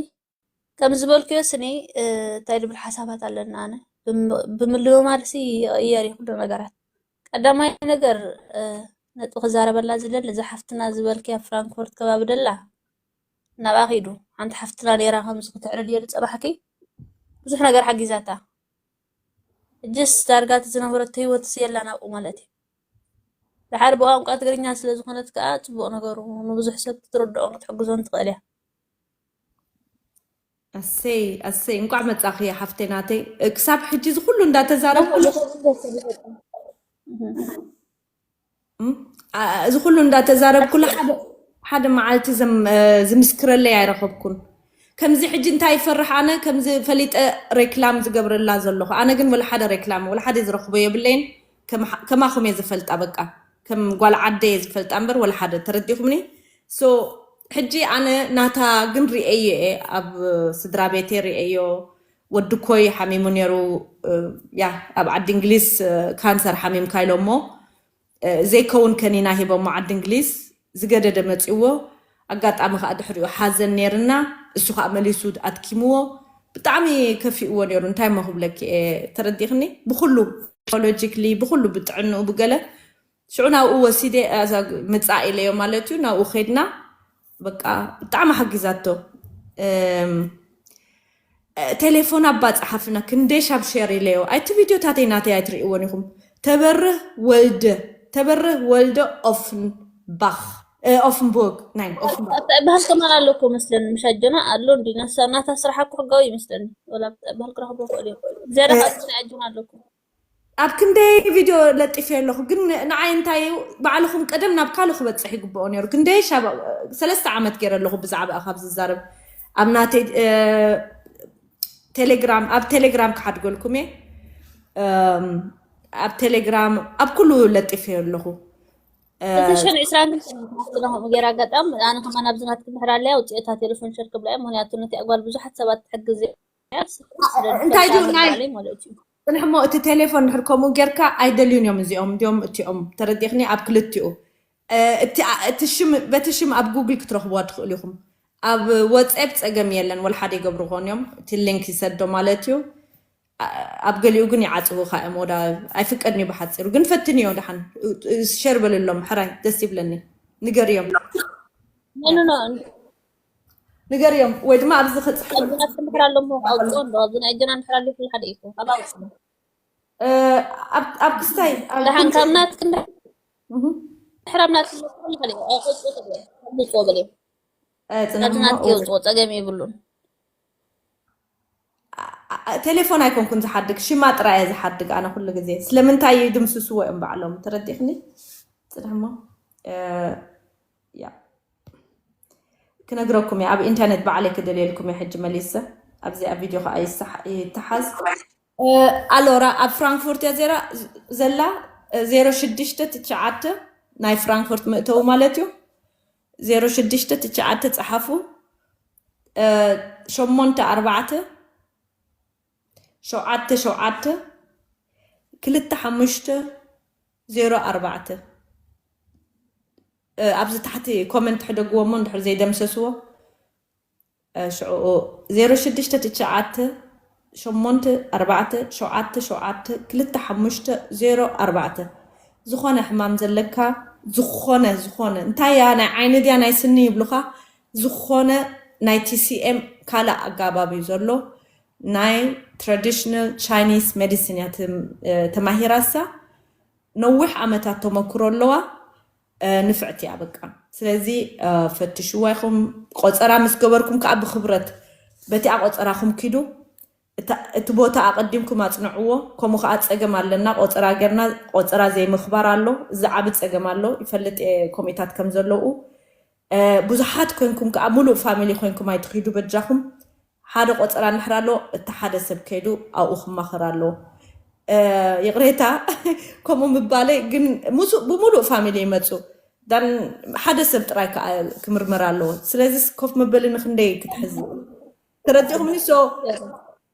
ከም ዝበልክዮ ስኒ፣ እ፣ እንታይ ድብል ሓሳባት ኣለና ኣነ። ብም-፣ ብምልምማድ ሲ ይቕየር እዩ ኩሉ ነገራት። ቀዳማይ ነገር፣ እ፣ ነጥቢ ክዛረበላ ዝደሊ፣ እዛ ሓፍትና ዝበልክያ ፍራንክፈርት ከባቢ ደላ፣ ናብኣ ኪዱ። ሓንቲ ሓፍትና ነይራ ከምዚ ክትዕርድ እየ ዝጸናሕኪ። ብዙሕ ነገር ሓጊዛታ። ሕጅስ ዳርጋ እቲ ዝነበረቶ ህይወትስ የላን ኣብኡ ማለት እዩ። ድሓር ብቋንቋ ትግርኛ ስለ ዝኾነት ከኣ ጽቡቕ ነገሩ ንብዙሕ ሰብ ክትርድኦን ክትሕግዞን ትኽእል እያ። ኣሰይ፣ ኣሰይ፣ እንቋዕ መጻኺ ሓፍተይ ናተይ። እ፣ ክሳብ ሕጂ እዚ ኩሉ እንዳተዛረብኩ እህ። እም፣ ኣ-፣ እዚ ኩሉ እንዳተዛረብኩላ ሓደ፣ ሓደ መዓልቲ ዘም-፣ እ፣ ዝምስክረለይ ኣይረኸብኩን። ከምዚ ሕጂ እንታይ ይፈርሕ ኣነ፣ ከምዚ ፈሊጠ ሬክላም ዝገብረላ ዘለኹ። ኣነ ግን ወላ ሓደ ሬክላም፣ ወላ ሓደ ዝረኽቦ የብለይን። ከም ሓ-፣ ከማኹም እየ ዝፈልጣ፣ በቃ። ከም ጓል ዓደ እየ ዝፈልጣ እምበር ወላ ሓደ። ተረዲኹምኒ? ሶ፣ ሕጂ ኣነ ናታ ግን ርእየዮ እየ፣ ኣብ ስድራ ቤተይ ርእየዮ። ወዲ ኮይ ሓሚሙ ነይሩ፣ እ፣ ያ፣ ኣብ ዓዲ እንግሊዝ፣ እ፣ ካንሰር ሓሚምካ ኢሎሞ፣ እ፣ ዘይከውን ከኒና ሂቦሞ ዓዲ እንግሊዝ፣ ዝገደደ መጺዎ። ኣጋጣሚ ከኣ ድሕሪኡ ሓዘን ነይርና፣ እሱ ከኣ መሊሱ ኣድኪምዎ። ብጣዕሚ ከፊእዎ ነይሩ። እንታይ እሞ ክብለኪ እየ፣ ተረዲኽኒ? ብኹሉ ሳይኮሎጂክሊ፣ ብኹሉ ብጥዕንኡ፣ ብገለ ሽዑ ናብኡ ወሲደ፣ እዛ ምጻእ ኢለዮ ማለት እዩ። ናብኡ ኸድና፣ በቃ ብጣዕሚ ሓጊዛቶ። እም፣ እ፣ ቴሌፎን ኣባ ጸሓፍና፣ ክንደይ ሻብ ሼር ኢለዮ። ኣይ፣ እቲ ቪድዮታተይ ናተይ ኣይትርእይዎን ኢኹም። ተበርህ ወልደ፣ ተበርህ ወልደ ኦፍንባኽ፣ እ፣ ኦፍንቦርግ፣ ናይ ኦፍንቦርግ። ኣብታ ባህል ከማን ኣለኩ መስለኒ፣ ምሽ ኣጆና ኣሎ እንዲ፣ ናሳ-፣ ናታ ስራሕ እኮ ሕጋዊ ይመስለኒ። ወላ ኣብታ ባህል ክረኽቦ ይኽእል እዮም። ዝያዳ ካብ ናይ ኣጆና ኣለኩ። ኣብ ክንደይ ቪድዮ ለጢፈ ኣለኹ፣ ግን ንዓይ እንታይ እዩ፣ ባዕልኹም ቀደም ናብ ካልእ ክበጽሕ ይግብኦ ነይሩ። ክንደይ ሻብ-፣ ሰለስተ ዓመት ገይረ ኣለኹ ብዛዕባ ካብ ዝዛረብ። ኣብ ናተይ፣ እ፣ ቴሌግራም፣ ኣብ ቴሌግራም ክሓድገልኩም እየ። እም፣ ኣብ ቴሌግራም፣ ኣብ ኩሉ ለጢፈ ኣለኹ። እ፣ ክልተ ሽሕን ዕስራን ክልተን ሓፍትና ከምኡ ገይራ ኣጋጣም፣ ኣነ ከማን ኣብዚ ናትክን ድሕር ኣለያ፣ ውፅኤታ ቴሌፎን ሸር ክብላ እየ። ምኽንያቱ ነቲ ኣጓል ብዙሓት ሰባት ትሕግዝ እያ፣ ስለ እንታይ ድዩ ዝፈልጣ ናይ ባዕለይ ማለት እዩ። ጽንሕ እሞ እቲ ቴሌፎን ድሕር ከምኡ ጌርካ ኣይደልዩን እዮም እዚኦም። እንዲኦም እቲኦም ተረዲኽኒ ኣብ ክልቲኡ። እ፣ እቲ ኣ-፣ እቲ ሽም፣ በቲ ሽም ኣብ ጉግል ክትረኽብዋ ትኽእሉ ኢኹም። ኣብ ዋትስኣፕ ጸገም የለን፣ ወላ ሓደ ይገብሩ ኾን እዮም። እቲ ሊንክ ይሰዶ ማለት እዩ። ኣ-፣ ኣብ ገሊኡ ግን ይዓጽውኻ እዮም። ወዳ ኣይፍቀድን እዩ ብሓጺሩ። ግን ፈትንዮ ደሓን። እ፣ እ፣ ሸር በልሎም፣ ሕራይ ደስ ይብለኒ። ንገርዮም። ኖ፣ ኖ፣ ኖ። ንገርዮም። ወይ ድማ ኣብዚ ክጽሕፍ ኣጆና እንድሕር ኣሎ እሞ ኣውፅኦ እንዶ፣ ኣብዚ ናይ ኣጆና እንድሕር ኣሎ ይኹን ሓደ ኢኹ። ካብ ኣውፅኦ። እ፣ ኣብ፣ ኣብ ክስታይ፣ ኣብ ደሓን ድምፂ ካብ ናትክ እንድሕር እህ፣ ኣብ ናትክ ይኹን ሓደ ኢኹ። ኣውፅኦ ትብል። ኣውፅኦ በል። እ፣ ጽንሕ ካብዚ እሞ ናትክ የውፅኦ፣ ፀገም የብሉን። ኣ-፣ ኣ-፣ ቴሌፎን ኣይኮንኩን ዝሓድግ፣ ሽማ ጥራይ እየ ዝሓድግ ኣነ ኩሉ ግዜ። ስለምንታይ ይድምስስዎ እዮም ባዕሎም፣ ተረዲእክኒ? ጽንሕ እሞ፣ እ፣ ያ፣ ክነግረኩም እየ፣ ኣብ ኢንተርኔት ባዕለይ ክደልየልኩም እየ ሕጂ መሊሰ። ኣብዚ ኣብ ቪድዮ ከኣ ይሰሓ-፣ ይተሓዝ። እ፣ ኣሎራ ኣብ ፍራንክፉርት እያ ዜራ-፣ ዘላ፣ እ፣ ዜሮ ሽዱሽተ ትሽዓተ ናይ ፍራንክፉርት መእተዊ ማለት እዩ። ዜሮ ሽዱሽተ ትሽዓተ ጸሓፉ፣ እ፣ ሸሞንተ ኣርባዕተ፣ ሸውዓተ ሸውዓተ፣ ክልተ ሓሙሽተ፣ ዜሮ ኣርባዕተ። እ፣ ኣብዚ ታሕቲ ኮመንት ሕደግዎ እሞ እንድሕር ዘይደምሰስዎ፣ እ፣ ሽዑ ዜሮ ሽዱሽተ ትሽዓተ፣ ሸሞንተ ኣርባዕተ፣ ሸውዓተ ሸውዓተ፣ ክልተ ሓሙሽተ፣ ዜሮ ኣርባዕተ። ዝኾነ ሕማም ዘለካ፣ ዝኾነ፣ ዝኾነ፣ እንታይ እያ፣ ናይ ዓይኒ ድያ፣ ናይ ስኒ ይብሉኻ፣ ዝኾነ ናይ ቲ ሲ ኤም ካልእ ኣጋባብ እዩ ዘሎ። ናይ ትራዲሽናል ቻይኒስ ሜዲሲን እያ ትም-፣ እ፣ ተማሂራሳ። ነዊሕ ዓመታት ተመክሮ ኣለዋ። እ፣ ንፍዕቲ እያ በቃ። ስለዚ፣ እ፣ ፈትሽዋ ኢኹም። ቆጸራ ምስ ገበርኩም ከኣ ብኽብረት በቲኣ ቆጸራኹም ኪዱ። እታ፣ እቲ ቦታ ኣቐዲምኩም ኣጽንዕዎ። ከምኡ ከኣ ጸገም ኣለና። ቆጸራ ጌርና ቆጸራ ዘይምኽባር ኣሎ። እዚ ዓቢ ጸገም ኣሎ። ይፈልጥ እየ ኮሚታት ከም ዘለዉ። እ፣ ብዙሓት ኮንኩም ከኣ፣ ምሉእ ፋሚሊ ኮንኩም ኣይትኺዱ በጃኹም። ሓደ ቆጸራ እንድሕር ኣሎ፣ እቲ ሓደ ሰብ ከይዱ ኣብኡ ክማኸር ኣለዎ። እ፣ ይቕሬታ፣ ከምኡ ምባለይ ግን፣ ምስ-፣ ብምሉእ ፋሚሊ ይመጹ። ዳን ሓደ ሰብ ጥራይ ከኣ ክምርመር ኣለዎ። ስለዚስ ኮፍ መበሊ ንኽንደይ ክትሕዝ? ተረዲእኹምኒ? ሶ፣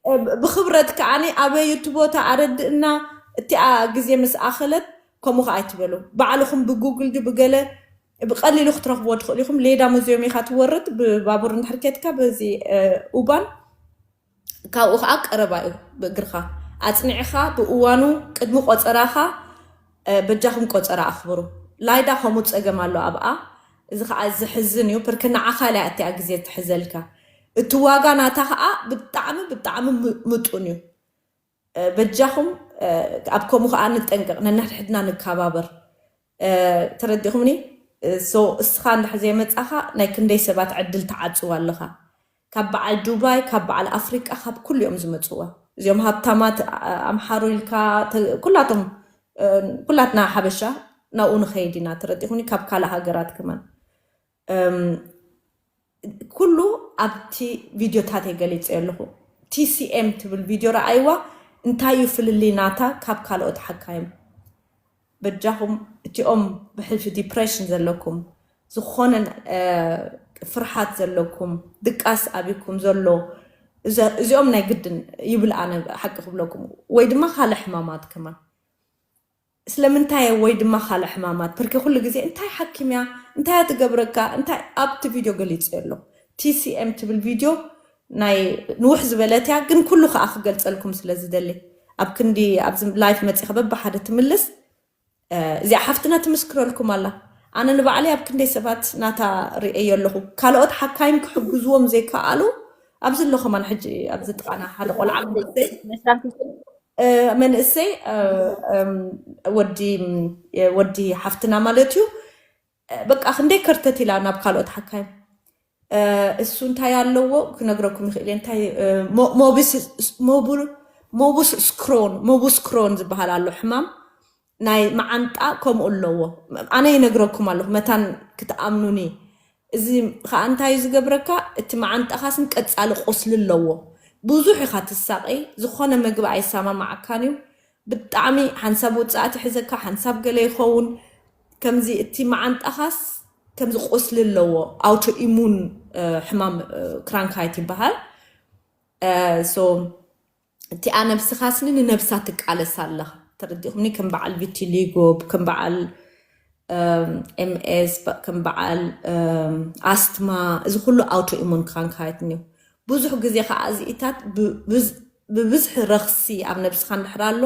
እ፣ ብኽብረት ከኣኒ ኣበይ እቲ ቦታ ኣረድእና፣ እቲኣ ግዜ ምስ ኣኸለት፣ ከምኡ ከኣ ኣይትበሉ። ባዕልኹም ብጉግል ድዩ ብገለ ብቐሊሉ ክትረኽብዎ ትኽእሉ ኢኹም። ሌዳ ሙዚየም ኢኻ ትወርድ፣ ብባቡር እንድሕር ኬድካ በዚ፣ እ፣ ኡባን ካብኡ ከኣ ቀረባ እዩ። ብእግርኻ ኣጽኒዕኻ ብእዋኑ ቅድሚ ቆጸራኻ፣ እ፣ በጃኹም ቆጸራ ኣኽብሩ። ላይዳ ከምኡ ጸገም ኣሎ ኣብኣ። እዚ ከኣ ዘሕዝን እዩ። ብርክ ንዓኻ ኢላ እያ እቲኣ ግዜ ትሕዘልካ። እቲ ዋጋ ናታ ከኣ ብጣዕሚ፣ ብጣዕሚ ም-፣ ምጡን እዩ። እ፣ በጃኹም፣ እ፣ ኣብ ከምኡ ከኣ ንጠንቀቕ፣ ነንሕድሕድና ንከባበር። እ፣ ተረዲእኹምኒ? እ፣ ሶ እስኻ እንድሕር ዘይመጻኻ ናይ ክንደይ ሰባት ዕድል ትዓጽው ኣለኻ። ካብ በዓል ዱባይ፣ ካብ በዓል ኣፍሪቃ፣ ካብ ኩሉ እዮም ዝመጽዋ። እዚኦም ሃብታማት፣ ኣ-፣ ኣምሓሩ ኢልካ፣ ተ-፣ ኩላቶም፣ እ፣ ኩላትና ሓበሻ ናብኡ ንኸይድ ኢና፣ ተረዲእኹምኒ? ካብ ካልእ ሃገራት ከማን። እም፣ ኩሉ ኣብቲ ቪድዮታተይ ገሊጸዮ ኣለኹ። ቲ ሲ ኤም ትብል ቪድዮ ረኣይዋ፣ እንታይ እዩ ፍልልይ ናታ ካብ ካልኦት ሓካይም? በጃኹም እቲኦም ብሕልፊ ዲፕሬሽን ዘለኩም፣ ዝኾነ፣ እ፣ ፍርሓት ዘለኩም፣ ድቃስ ኣቢኩም ዘሎ፣ እዘ-፣ እዚኦም ናይ ግድን ይብል ኣነ ሓቂ ክብለኩም፣ ወይ ድማ ካልእ ሕማማት ከማን። ስለምንታይ ወይ ድማ ካልእ ሕማማት? ብርክ ኩሉ ግዜ እንታይ ሓኪም እያ? እንታይ እያ ትገብረካ? እንታይ ኣብቲ ቪድዮ ገሊጸዮ ኣለኹ። ቲ ሲ ኤም ትብል ቪድዮ ናይ ንውሕ ዝበለት እያ፣ ግን ኩሉ ከኣ ክገልጸልኩም ስለ ዝደሊ፣ ኣብ ክንዲ ኣብዚ ላይፍ መጺኻ በብሓደ ትምልስ፣ እ፣ እዚኣ ሓፍትና ትምስክረልኩም ኣላ። ኣነ ንባዕለይ ኣብ ክንደይ ሰባት ናታ ርእየዮ ኣለኹ። ካልኦት ሓካይም ክሕግዝዎም ዘይከኣሉ፣ ኣብዚ ኣሎ ከማን ሕጂ ኣብዚ ጥቓና ሓደ ቆልዓ መንእሰይ፣ እ፣ መንእሰይ፣ እ፣ እም፣ ወዲ፣ ወዲ ሓፍትና ማለት እዩ። እ፣ በቃ ክንደይ ከርተት ኢላ ናብ ካልኦት ሓካይም። እ፣ እሱ እንታይ ኣለዎ ክነግረኩም ይኽእል እየ። እንታይ፣ እ፣ ሞ-፣ ሞቢስ-፣ ሞቡ-፣ ሞቡስ ስክሮን፣ ሞቡስ ክሮን ዝበሃል ኣሎ ሕማም ናይ መዓንጣ ከምኡ ኣለዎ። ኣነ ይነግረኩም ኣለኹ መታን ክትኣምኑኒ። እዚ ኸኣ እንታይ እዩ ዝገብረካ? እቲ መዓንጣኻስን ቀጻሊ ቁስሊ ኣለዎ። ብዙሕ ኢኻ ትሳቐይ፣ ዝኾነ መግቢ ኣይሰማማዓካን እዩ። ብጣዕሚ ሓንሳብ ውጽኣት ይሕዘካ፣ ሓንሳብ ገለ ይኸውን። ከምዚ እቲ መዓንጣኻስ ከምዚ ቁስሊ ኣለዎ። ኣውቶ ኢሙን፣ እ፣ ሕማም፣ እ፣ ክራንካይት ይበሃል። እ፣ ሶ እቲኣ ነብስኻስኒ ንነብሳ ትቃለስ ኣለኻ። ተረዲኹምኒ? ከም በዓል ቪቲሊጎ፣ ከም በዓል ኤምኤስ፣ ከም በዓል ኣስትማ፣ እዚ ኩሉ ኣውቶ ኢሙን ክራንካይት እኒው። ብዙሕ ግዜ ከዓ እዚኢታት ብብዝሒ ረኽሲ ኣብ ነብስኻ እንድሕር ኣሎ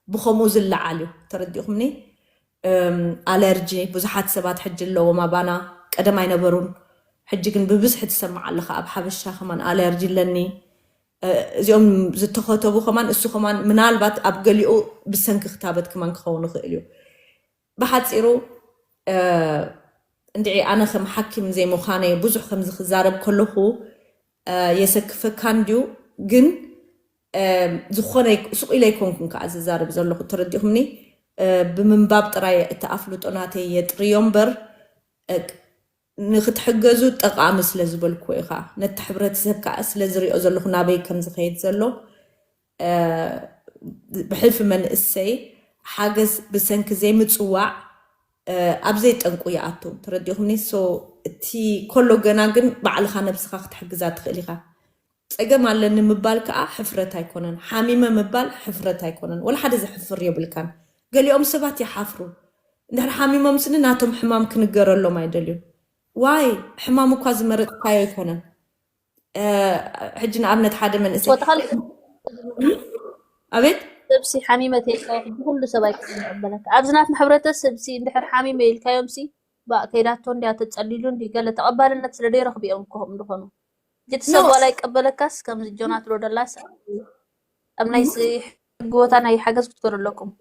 ብከምኡ ዝለዓል እዩ። ተረዲኹምኒ? ኣለርጂ ብዙሓት ሰባት ሕጂ ኣለዎም ኣባና፣ ቀደም ኣይነበሩን። ሕጂ ግን ብብዝሒ ትሰማዕ ኣለኻ። ኣብ ሓበሻ ከማን ኣለርጂ ኣለኒ። እዚኦም ዝተኸተቡ ከማን እሱ ከማን ምናልባት ኣብ ገሊኡ ብሰንኪ ክታበት ከማን ክኸውን ይኽእል እዩ። ብሓፂሩ እንድዒ ኣነ ከም ሓኪም ዘይምዃነይ ብዙሕ ከምዚ ክዛረብ ከለኹ የሰክፈካ እንድዩ፣ ግን ዝኾነ ሱቕ ኢለ ኣይኮንኩን ከዓ ዝዛረብ ዘለኹ፣ ተረዲኹምኒ? ብምንባብ ጥራይ እቲ ኣፍልጦ ናተይ የጥርዮ እምበር ንክትሕገዙ ጠቃሚ ስለ ዝበልኩ ኢኻ። ነቲ ሕብረተሰብ ከዓ ስለ ዝሪኦ ዘለኹ ናበይ ከም ዝኸይድ ዘሎ ብሕልፊ መንእሰይ ሓገዝ ብሰንኪ ዘይምፅዋዕ ኣብ ዘይጠንቁ ይኣቱ። ተረዲኹምኒ? ሶ እቲ ኮሎ ገና ግን ባዕልኻ ነብስኻ ክትሕግዛ ትኽእል ኢኻ። ፀገም ኣለኒ ምባል ከዓ ሕፍረት ኣይኮነን። ሓሚመ ምባል ሕፍረት ኣይኮነን። ወላ ሓደ ዘሕፍር የብልካን። ገሊኦም ሰባት ይሓፍሩ። እንድሕር ሓሚሞም ስኒ ናቶም ሕማም ክንገረሎም ኣይደልዩ። ዋይ ሕማም እኳ ዝመረጥካዮ ኣይኮነን። ሕጂ ንኣብነት ሓደ መንእሰይ ኣቤት ሰብሲ ሓሚመ ተይልካ ሕጂ ኩሉ ሰብ ኣይኮነን ይቕበለካ። ኣብዚ ናትና ሕብረተሰብ ሲ እንድሕር ሓሚመ ኢልካዮም ሲ ባእ ከይዳቶ እንድያ ተጸሊሉ እንዲ ገለ ተቐባልነት ስለ ደይረኽቡ እዮም ከምኡ ዝኾኑ። ሕጂ እቲ ሰብ ዋላ ይቀበለካስ ከምዚ ጆናት ሮደላስ ኣብ ናይ ሕጊ ቦታ ናይ ሓገዝ ክትገሩ ኣለኩም።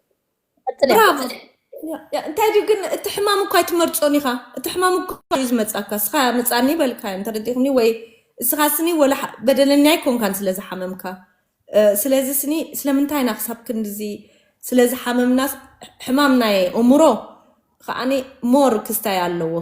ቀጽል እያ። ብራቮ። ያ- ያ- እንታይ ድዩ ግን እቲ ሕማም እኳ ኣይትመርፆን ኢኻ። እቲ ሕማም እኳ እዩ ዝመፃካ። እስኻ መፃኒ በልካዮ እንተረዲኹኒ ወይ እስኻ ስኒ ወላ ሓ- በደለኛ ኣይኮንካን ስለ ዝሓመምካ። እ፣ ስለዚ ስኒ ስለምንታይ ኢና ክሳብ ክንድዚ ስለ ዝሓመምና ሕማም ናይ እምሮ ከዓኒ ሞር ክስታይ ኣለዎ።